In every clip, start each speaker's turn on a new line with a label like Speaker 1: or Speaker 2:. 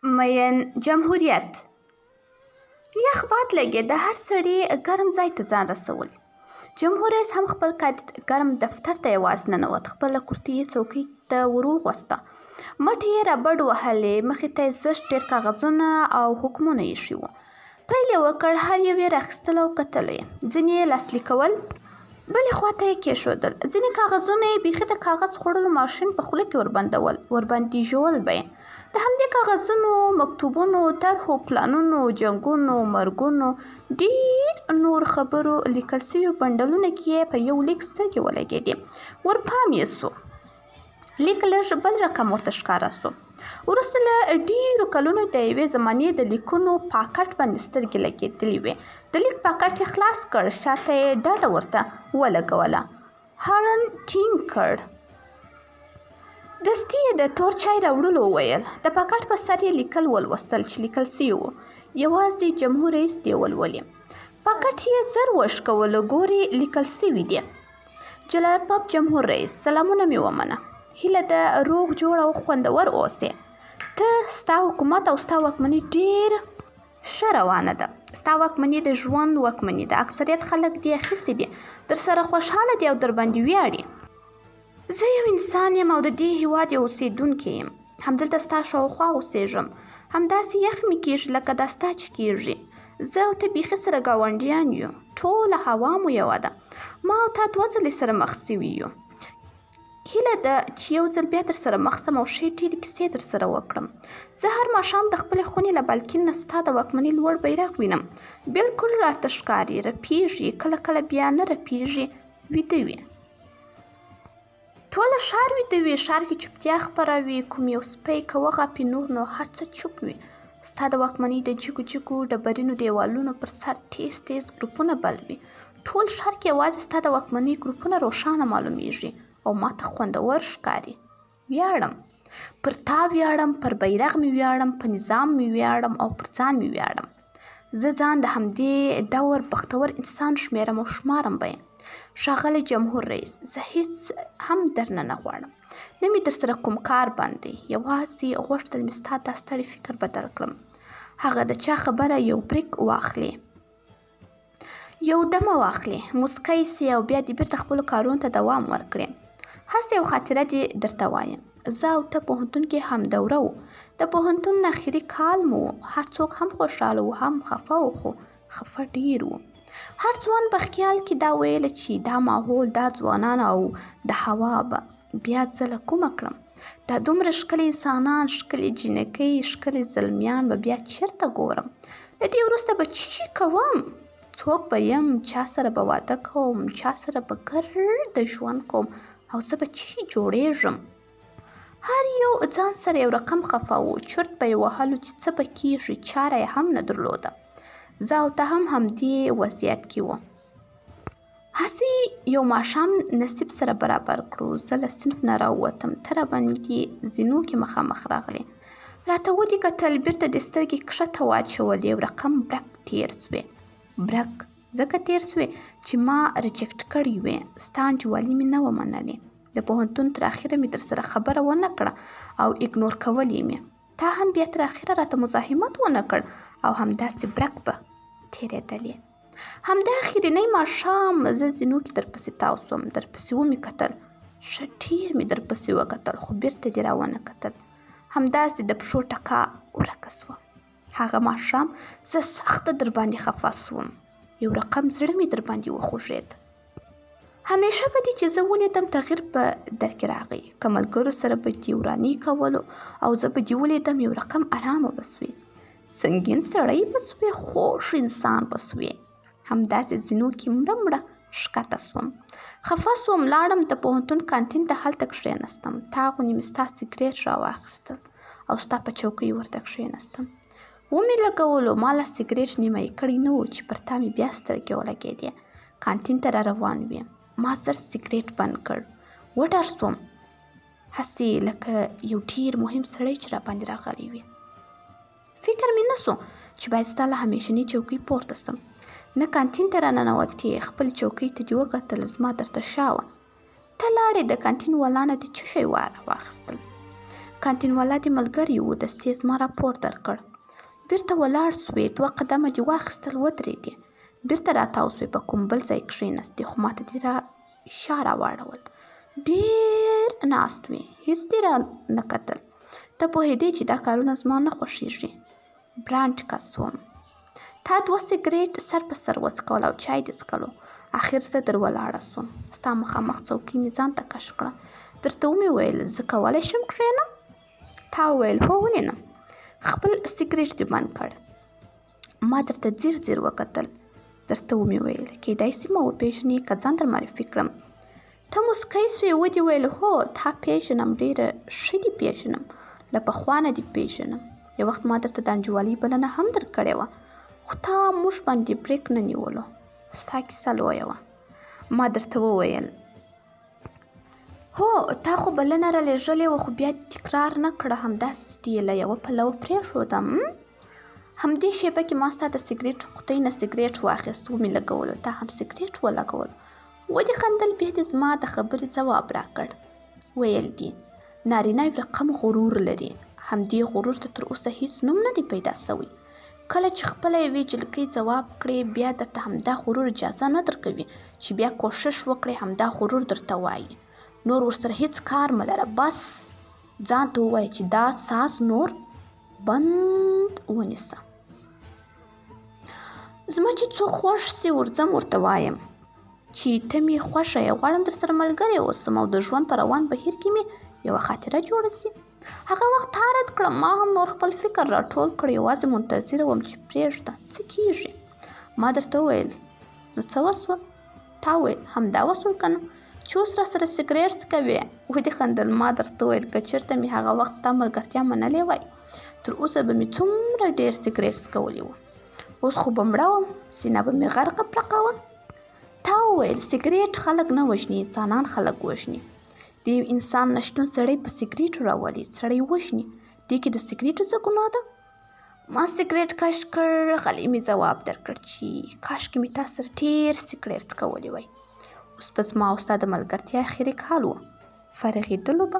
Speaker 1: میین جمهوریت. یخ باد لګېده، هر سړي ګرم ځای ته ځان رسول. جمهور رئیس هم خپل ګرم دفتر ته یوازې ننوت، خپله کرتۍ یې څوکۍ ته وروغوسته، مټې یې ربړ وهلې، مخې ته یې زښت ډېر کاغذونه او حکمونه ایښي وو. پیل یې وکړ، هر یو یې راخیستلو او کتلو یې. ځینې یې لاسلیکول، بلې خوا ته یې کېښودل. ځینې کاغذونه یې بیخي د کاغذ خوړلو ماشین په خوله کې وربندول، ورباندې ژوول به یې. د همدې کاغذونو، مکتوبونو، طرحو، پلانونو، جنګونو، مرګونو، ډېر نورو خبرو لیکل شویو بنډلونو کې یې په یو لیک سترګې ولګېدې. ورپام یې شو. لیک لږ بل رقم ورته ښکاره شو. وروسته له ډېرو کلونو د یوې زمانې د لیکونو پاکټ باندې سترګې لګېدلې وې. د لیک پاکټ یې خلاص کړ، شاته یې ډډه ورته ولګوله، هارن ټینګ کړ. دستي یې د تور چای راوړلو وویل. د پاکټ په سر یې لیکل ولوستل چې لیکل شوي وو، یوازې جمهور رئیس دې ولولي. پاکټ یې زر وشکولو، ګوري لیکل شوي دي. جلالتماب جمهور رئیس، سلامونه مې ومنه. هیله ده روغ جوړ او خوندور اوسې. ته، ستا حکومت او ستا واکمني ډېر ښه روانه ده. ستا واکمني د ژوند واکمني ده. اکثریت خلک دې اخیستي دي، درسره خوشحاله دي او درباندې ویاړي. زه یو انسان یم او د دې هیواد یو اوسېدونکی یم. همدلته ستا شاوخوا اوسېږم. همداسې یخ مې کېږي لکه دا ستا چې کېږي. زه او ته بیخي سره ګاونډیان یو. ټوله هوا مو یوه ده. ما او تا دوه ځلې سره مخ شوي یو. هیله ده چې یو ځل بیا درسره مخ شم او ښې ډېرې کیسې درسره وکړم. زه هر ماښام د خپلې خونې له بالکن نه ستا د واکمنۍ لوړ بیرغ وینم. بلکل راته ښکاري، رپېږي، کله کله بیا نه رپېږي، ویده وي. ټوله ښار ویده وي، ښار کې چوپتیا خپره وي، کوم یو سپی که وغاپي نور نو هر څه چوپ وي. ستا د واکمنۍ د جګو جګو ډبرینو دیوالونو پر سر تیز تیز ګروپونه بل وي. ټول ښار کې یوازې ستا د واکمنۍ ګروپونه روښانه معلومیږي او ماته خوندور ښکاري. ویاړم. پر تا ویاړم، پر بیرغ مې ویاړم، په نظام مې ویاړم او پر ځان مې ویاړم. زه ځان د همدې دور بختور انسان شمېرم او شمارم به یې. ښاغلی جمهور رئیس، زه هیڅ هم درنه نه غواړم، نه مې درسره کوم کار بند دی، یوازې غوښتل مې ستا دا ستړی فکر بدل کړم. هغه د چا خبره یو بریک واخلي، یو دمه واخلي، موسکی سي او بیا دې بیرته خپلو کارونو ته دوام ورکړي. هسې یو خاطره دې درته وایم. زه او ته پوهنتون کې هم دوره وو. د پوهنتون اخري کال مو و. هر څوک هم خوشحاله وو هم خفه وو، خو خفه ډېر وو. هر ځوان په خیال کې دا ویله چې دا ماحول، دا ځوانان او د هوا به بیا زه له کومه کړم؟ دا دومره ښکلي انسانان، ښکلې جینکۍ، ښکلي زلمیان به بیا چېرته ګورم؟ له دې وروسته به چی شي کوم؟ څوک به یم؟ چا سره به واده کوم؟ چا سره به ګرده ژوند کوم؟ او زه به چی شي جوړېږم؟ هر یو ځان سره یو رقم خفه و، چرت به یې وهلو چې څه به کېږي، چاره یې هم نه درلوده. زه او ته هم همدې وضعیت کې وو. هسې یو ماښام نصیب سره برابر کړو، زه له صنف نه راووتم، ته راباندې زینو کې مخامخ راغلې، راته ودې کتل، بیرته دې سترګې کښته واچولې، یو رقم برک تېر شوې. برک ځکه تېر شوې چې ما ریجکټ کړی وې، ستا انډیوالي مې نه وه منلې. د پوهنتون تر اخره مې درسره خبره ونه کړه او ایګنور کولې مې. تا هم بیا تر اخره راته مزاحمت ونه کړ او همداسې برک به تېرېدلې. همدا اخرینی ماښام زه زینو کې درپسې تاو شوم، درپسې ومې کتل، ښه ډېر مې درپسې وکتل، خو بیرته دې راونه کتل. همداسې د پښو ټکا ورکه شوه. هغه ماښام زه سخته درباندې خفه شوم، یو رقم زړه مې درباندې وخوږېد. همیشه به دې چې زه ولیدم تغیر به در کې راغی، که ملګرو سره به دې ورانی کولو او زه به دې ولیدم یو رقم ارامه به شوې، سنګین سړی به شوې، خوښ انسان به شوې. همداسې ځینو کې مړه مړه ښکته شوم، خفه شوم، لاړم د پوهنتون کانتین ته، هلته کښېناستم، تا غوندې مې ستا سګرېټ راواخیستل او ستا په چوکۍ ورته کښېناستم. ومې لګولو، ما لا سګرېټ نیمایي کړی نه و چې پر تا مې بیا سترګې ولګېدې. کانتین ته را روان وې، ما زر سګرېټ بند کړ، وډار شوم، هسې لکه یو ډېر مهم سړی چې راباندې راغلی وي. فکر مې نه شو چې باید ستا له همیشنۍ چوکۍ پورته شم. نه کانتین ته راننوتې، خپلې چوکۍ ته دې وکتل، زما درته شا وه. ته لاړې، د کانتین والا نه دې څه شی واخیستل. کانتین والا دې ملګری و، دستي زما راپور درکړ. بیرته ولاړ شوې، دوه قدمه دې واخیستل، ودرېدې. بیرته راتاو شوې، په کوم بل ځای کښېناستې، خو ماته دې را شا راواړول. ډېر ناست وې، هېڅ دې را نه کتل. ته پوهېدې چې دا کارونه زما نه خوښېږي. برانډ کس وم. تا دوه سګرېټ سر په سر وڅکول او چای دې څکلو. اخر زه در ولاړه شوم. ستا مخامخ څوکۍ مې ځان ته کش کړه. درته ومې ویل، زه کولی شم کښېنم؟ تا وویل، هو ولې نه. خپل سګرېټ دې بند کړ. ما درته ځیر ځیر وکتل. درته ومې ویل، کېدای شي ما وپېژنې که ځان در معرفي کړم. ته موسکی شوې، ودې ویل، هو تا پېژنم، ډېره ښه دې پېژنم، له پخوا نه دې پېژنم. یو وخت ما درته د انډیوالۍ بلنه هم درکړې وه، خو تا موږ باندې برېک نه نیولو. ستا کیسه لویه وه. ما درته وویل، هو تا خو بلنه رالېږلې وه، خو بیا دې تکرار نه کړه، همداسې دې له یوه پلوه پرېښودم. همدې شېبه کې ما ستا د سګرېټو قوطۍ نه سګرېټ واخیست، ومې لګولو، تا هم سګرېټ ولګولو. ودې خندل، بیا دې زما د خبرې ځواب راکړ. ویل دي، نارینه یو رقم غرور لري، همدې غرور ته تر اوسه هیڅ نوم نه دی پیدا شوی. کله چې خپله یوې جلکۍ ځواب کړې، بیا درته همدا غرور اجازه نه درکوي چې بیا کوښښ وکړې، همدا غرور درته وایي نور ورسره هیڅ کار مه لره، بس ځان ته ووایه چې دا ساز نور بند ونیسه. زما چې څوک خوښ سي ورځم ورته وایم چې ته مې خوښه یې، غواړم درسره ملګری اوسم او د ژوند په روان بهیر کې مې یوه خاطره جوړه سي. هغه وخت تا رد کړم، ما هم نور خپل فکر راټول کړ، یوازې منتظره وم چې پرېږده څه کیږي. ما درته وویل، نو څه وسول؟ تا ویل، همدا وسول که نه چې اوس راسره سګرېټ څکوې. ودې خندل، ما درته وویل که چېرته مې هغه وخت ستا ملګرتیا منلې وای، تر اوسه به مې څومره ډېر سګرېټ څکولي وو. اوس خو به مړه وم، سینه به مې غرقه پرقه وه. تا وویل، سګرېټ خلک نه وژني، انسانان خلک وژني. د یو انسان نشتون سړی په سګرېټو راولي، سړی وژني. دې کې د سګرېټو څه ګناه ده؟ ما سګرېټ کش کړ، غلی مې ځواب درکړ چې کاشکې مې تا سره ډېر سګرېټ څکولي وای. اوس به زما او ستا د ملګرتیا اخري کال و، فارغېدلو به.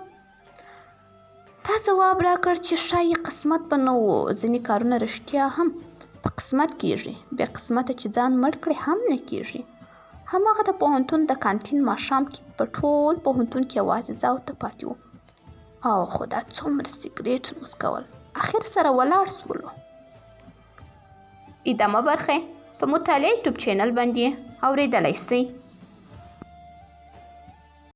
Speaker 1: تا ځواب راکړ چې ښایي قسمت به نه و، ځینې کارونه رښتیا هم په قسمت کېږي، بې قسمته چې ځان مړ کړي هم نه کېږي. هماغه د پوهنتون د کانتین ماښام کې په ټول پوهنتون کې یوازې زه او ته پاتې وو. او خدا څومره سګرېټ مو څکول، اخر سره ولاړ سولو. ادامه برخه په مطالعه یوټیوب چینل باندې اورېدلی سئ.